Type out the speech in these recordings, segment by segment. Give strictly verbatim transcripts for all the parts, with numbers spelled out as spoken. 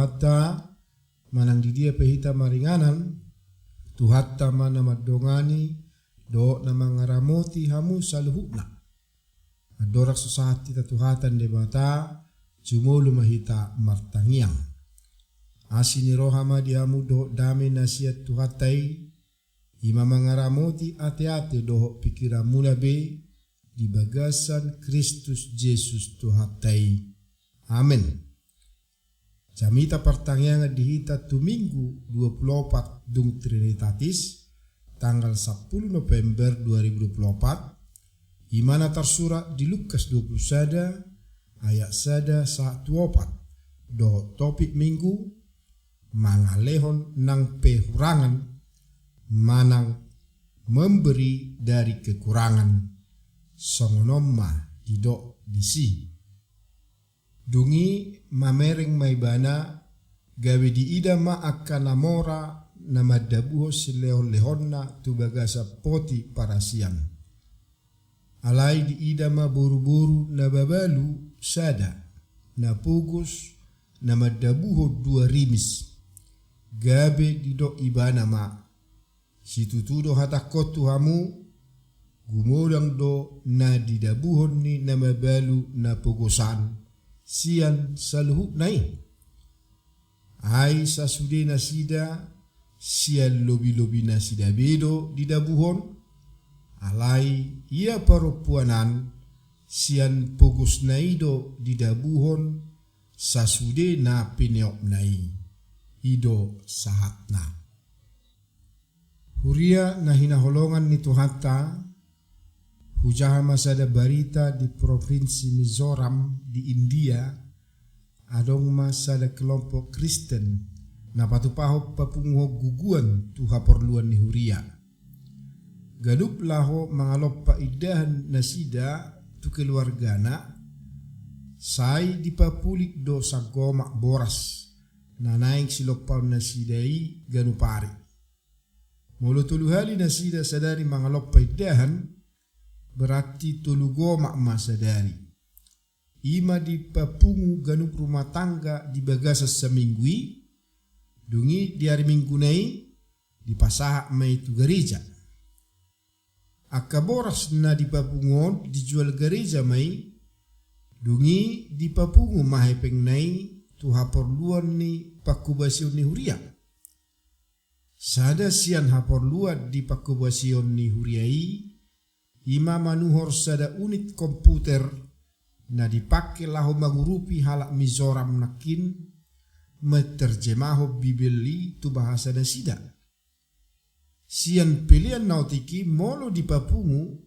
Tuhanta, manang di dia pe hita maringanan, Tuhanta ma na mandongani dohot na mangaramoti hamu saluhutna. Andorang so sahat hita tu hata ni Debata, jumolo ma hita martangiang. Asi ni roha ma di hamu dohot dame na sian Tuhanta i, i ma mangaramoti ateate dohot pingkiranmuna be di bagasan Kristus Jesus Tuhanta i. Amen. Jamita partangiangan di hita tu Minggu dua pulu opat dung Trinitatis, tanggal sampulu November dua ribu dua pulu opat, i ma na tarsurat di Lukas dua pulu sada, ayat sada sahat tu opat, dohot topik Minggu, mangalehon nang pe hurangan, manang memberi dari kekurangan, songon on ma didok disi. Dung i mamereng ma ibana, gabe diida ma angka na mora na mandabuhon silehonlehonna tu bagasan poti parasian. Alai diida ma boruboru na mabalu sada, na pogos, na mandabuhon dua rimis. Gabe didok ibana ma, situtu do hatangkon tu hamu, gumodang do na didabuhon ni na mabalu na pogos an sian saluhutna i. Ai sasude nasida sian lobilobi nasida be do didabuhon, alai ia parompuan an sian pogosna i do didabuhon sasude na pineopna i. I do sahatna. Huria na hinaholongan ni Tuhanta, hujaha ma sada barita di provinsi Mizoram di India, adong ma sada kelompok Kristen na patupahon papunguhon guguan tu haporluan ni huria. Ganup laho mangalompa indahan nasida tu keluargana, sai dipapulik do sanggomak boras na naeng silompaon nasida i ganup ari. Molo tolu hali nasida sadari mangalompa indahan, berarti tolu gomak ma sadari. I ma dipapungu ganup rumah tangga di bagasan saminggu i, dung i di ari Mingguna i dipasahat ma i tu gareja. Angka boras na dipapungu on dijual gareja ma i, dung i dipapungu ma hepengna i tu haporluan ni pangkobasion ni huria. Sada sian haporluan di pangkobasion ni huria i, i ma manuhor sada unit komputer na dipangke laho mangurupi halak Mizoram nangkin menterjemahon Bibel i tu bahasa nasida. Sian pelean na otik i molo dipapungu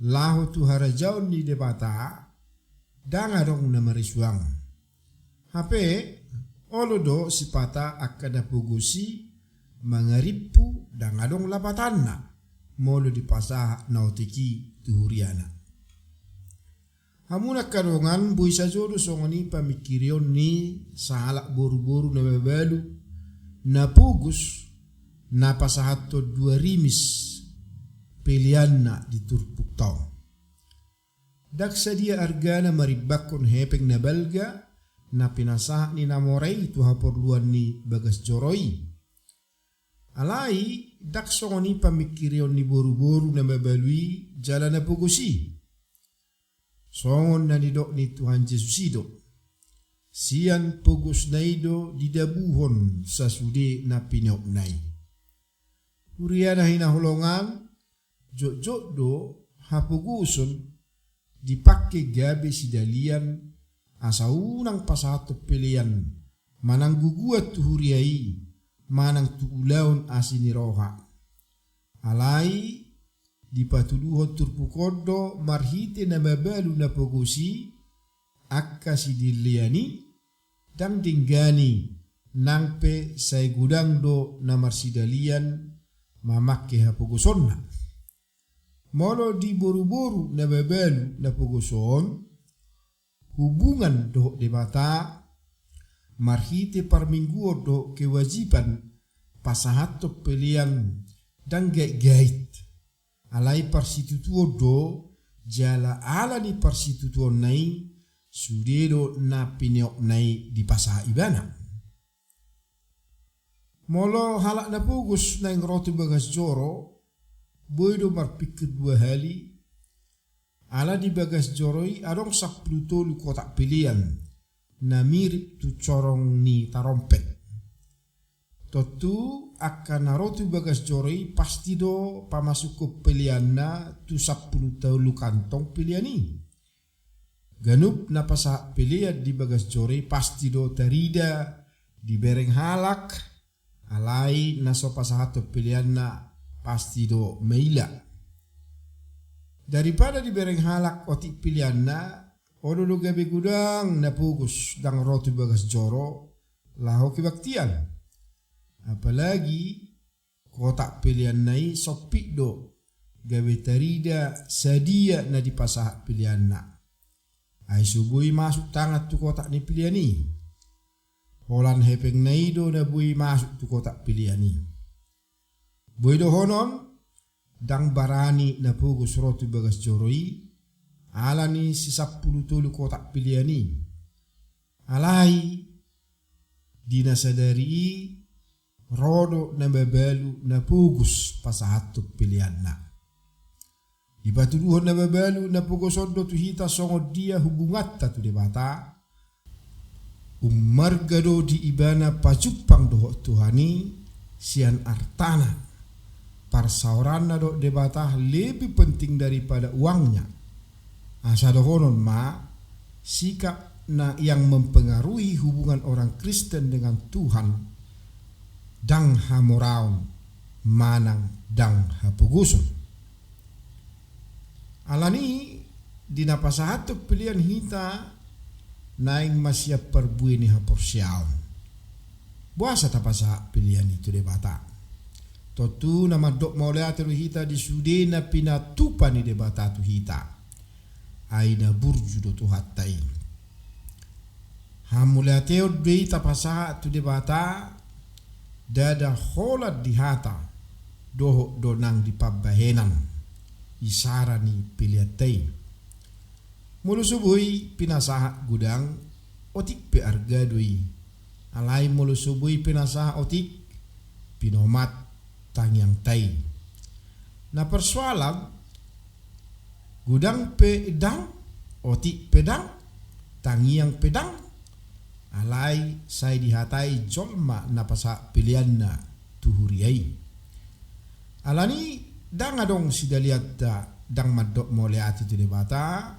laho tu harajaon ni Debata, ndang adong na marisuang. Hape, olo do sipata angka na pogos i mangarimpu ndang adong lapatanna, molo dipasahat na otik i tu huriana. Hamu na angka dongan, boi sajo do songon i pamingkirion ni sahalak boruboru na mabalu, na pogos, na pasahathon dua rimis peleanna di turpukta on. Ndang sadia argana marimbanghon hepeng na balga na pinasahat ni na mora i tu haporluan ni bagas joro i. Alai ndang songon i pamingkirion ni boruboru na mabalu i jala na pogos i. Songon na nidok ni Tuhan Jesus i do, sian pogosna i do didabuhon sasude na pineopna i. Huria na hinaholongan, jotjot do hapogoson dipangke gabe sidalian asa unang pasahathon pelean manang guguan tu huria i, manang tu ulaon asi ni roha. Alai dipatuduhon turpuk on do marhite na mabalu na pogos i, angka sidalian i ndang denggan i, nang pe sai godang do na marsidalian mamangke hapogosonna. Molo di boruboru na mabalu na pogos on, hubungan dohot Debata marhite parmingguon dohot kewajiban pasahathon pelean ndang gaitgait. Alai parsitutuon do, jala ala ni parsitutuonna i sude do na pineopna i dipasahat ibana. Molo halak na pogos naeng ro tu bagas joro, boi do marpingkir dua hali, ala di bagas joro i adong sampulu tolu kotak pelean na mirip tu corong ni tarompet. Tontu angka na ro tu bagas joro i pasti do pamasukhon peleanna tu sampulu tolu kantong pelean i. Ganup na pasahat pelean di bagas joro i pasti do tarida dibereng halak, alai na so pasahathon peleanna pasti do maila. Daripada dibereng halak otik peleanna, olo do gabe godang na pogos ndang ro tu bagas joro laho kebaktian. Apalagi kotak peleanna i sompit do, gabe tarida sadia na dipasahat peleanna. Ai so boi masuk tangan tu kotak ni pelean i. Holan hepengna i do na boi masuk tu kotak pelean i. Boi dohonon, ndang barani na pogos ro tu bagas joro i, ala ni sisampulu tolu kotak pelean i. Alai, di na sadari i, ro do na mabalu na pogos pasahathon peleanna. Dipatuduhon na mabalu na pogos on do tu hita songon dia hubunganta tu Debata, ummarga do di ibana pajumpang dohot Tuhan i sian artana, parsaoranna dohot Debata lebih penting daripada uangnya. Asa dohonon ma, sikap na yang mempengaruhi hubungan orang Kristen dengan Tuhan, ndang hamoraon manang ndang hapogoson. Alani di na pasahathon pelean hita naeng ma sian parbue ni haporseaon. Boasa tapasahat pelean i tu Debata? Tontu na mandok mauliate do hita di sude na pinatupa ni Debata tu hita. Ai na burju do Tuhanta i. Hamuliateon do i tapasahat tu Debata, ndada holan di hata, dohot do nang di pambahenan, isara ni peleanta i. Molo so boi pinasahat godang, otik pe arga do i. Alai molo so boi pinasahat otik, pinomat tangiangta i. Na persoalan, godang pe ndang, otik pe ndang, tangiang pe ndang, alai sai dihatai jolma na pasahat peleanna tu huria i. Alani ndang adong sidalianta ndang mandok mauliate tu Debata,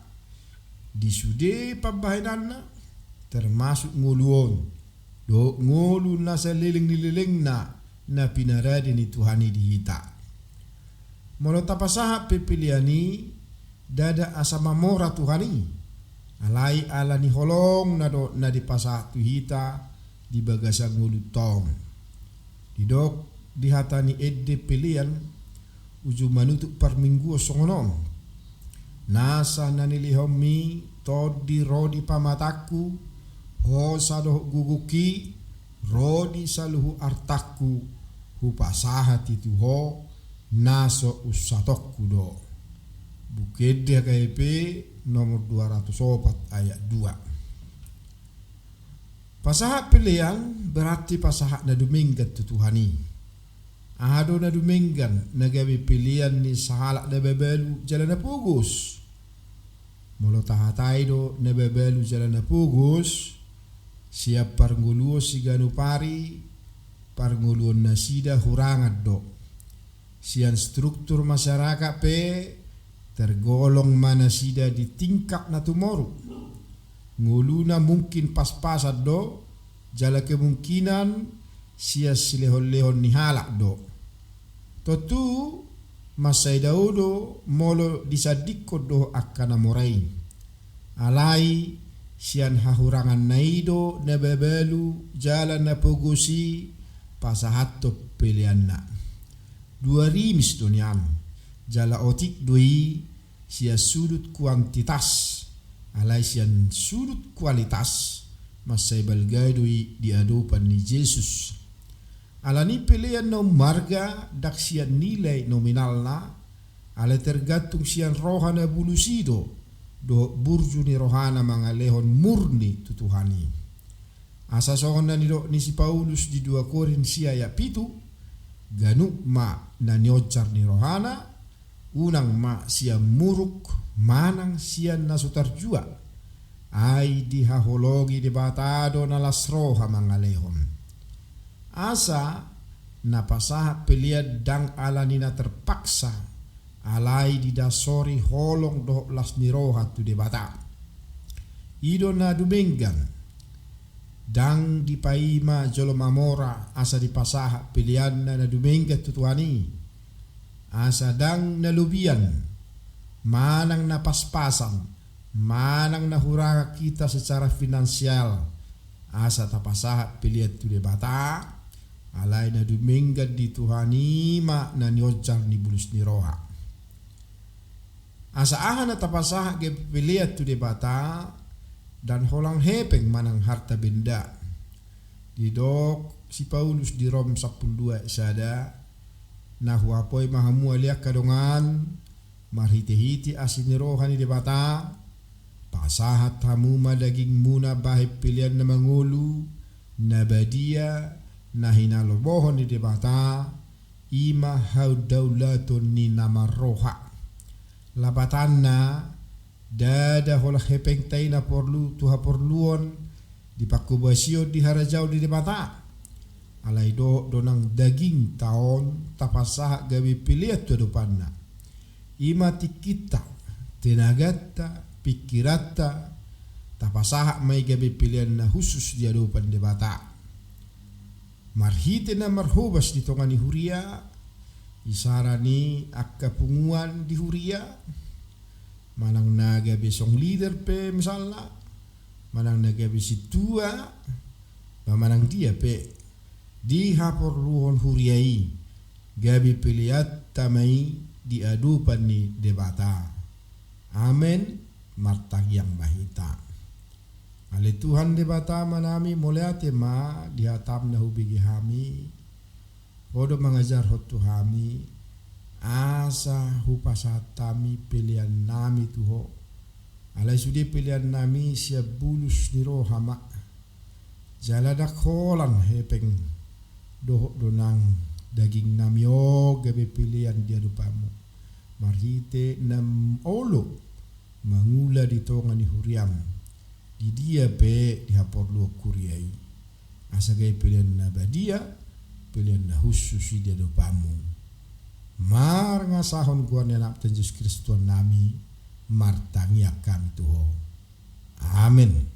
di sude pambahenanna, termasuk ngolu on, dohot ngolu na saleleng ni lelengna na pinarade ni Tuhan i di hita. Molo tapasahat pe pelean i, ndada asa mamora Tuhan i, alai ala ni holongna do na dipasahat tu hita di bagasan ngolunta on. Didok di hata ni ende pelean, uju manutup parmingguon songon on. Nasa na nilehonmi tondi ro di pamatangku, hosa dohot gogongki, ro di saluhut artangku, hupasahat i tu ho, na so unsatonku do. Buku Ende H K B P nomor dua ratus opat ayat dua. Pasahat pelean berarti pasahat na dumenggan tu Tuhan i. Aha do na dumenggan na gabe pelean ni sahalak na mabalu jala na pogos? Molo tahatai do na mabalu jala na pogos, sian parngoluon siganup ari, parngoluon nasida hurangan do. Sian struktur masyarakat pe tergolong ma nasida di tingkat na tumoru. Ngoluna mungkin paspasan do, jala kemungkinan sian silehonlehon ni halak do. Tontu mansai dao do molo disandingkon dohot angka na mora i. Alai sian hahuranganna i do na mabalu jala na pogos i pasahathon peleanna. Dua rimis do nian, jala otik do i sian sudut kuantitas, alai sian sudut kualitas mansai balga do i di adopan ni Jesus. Alani pelean na ummarga ndang sian nilai nominalna, alai tergantung sian roha na bulus i do, dohot burju ni rohana mangalehon murni tu Tuhan i. Asa songon na nidok ni si Paulus di dua Korint sia ayat pitu, ganup ma na nionjar ni rohana, unang ma sian muruk manang sian na so tarjua, ai dihaholongi Debata do na las roha mangalehon. Asa na pasahat pelean ndang ala ni na terpaksa, alai didasori holong dohot las ni roha tu Debata. I do na dumenggan, ndang dipaima jolma mora asa dipasahat peleanna na dumenggan tu Tuhan i. Asa ndang na lobian, manang na paspasan, manang na hurangan hita secara finansial, asa tapasahat pelean tu Debata, alai na dumenggan di Tuhan i ma na nionjar ni bulus ni roha. Asa aha na tapasahat gabe pelean tu Debata, ndang holan hepeng manang harta benda. Didok si Paulus di Rom sampulu dua ayat sada, na huapoi ma hamu ale angka dongan, marhitehite asi ni roha ni Debata, pasahat hamu ma dagingmuna bahen pelean na mangolu, na badia, na hinalomohon ni Debata, i ma haundaulaton ni na marroha. Lapatanna, ndada holan hepengta i na porlu tu haporluon, di pangkobasion di harajaon ni Debata. Alai dohot do nang dagingta on tapasahat gabe pelean tu adopanna. I ma tingkinta, tenaganta, pingkiranta, tapasahat ma i gabe pelean na hushus di adopan Debata. Marhite na marhobas di tonga ni huria, isara ni angka punguan di huria, manang na gabe song leader pe misalna, manang na gabe sintua, ba manang dia pe, di haporluhon huria i, gabe peleanta ma i di adopan ni Debata. Amen. Martangiang ma hita. Ale Tuhan Debata Amanami, mauliate ma di hatam na hubege hami. Ho do mangajarhon tu hami, asa hupasahat hami peleannami tu Ho. Alai sude peleannami sian bulus ni roha ma. Jala ndang holan hepeng dohot do nang dagingnami on gabe pelean di adopanMu. Marhite na olo mangula di tonga ni huriaM, di dia pe di haporluhon huria i. Asa gabe pelean na badia, pelean na hushus i di adopanMu. Marngasahon goar ni AnakMu Tuhan Jesus Kristus Tuhannami, martangiang hami tu Ho. Amen.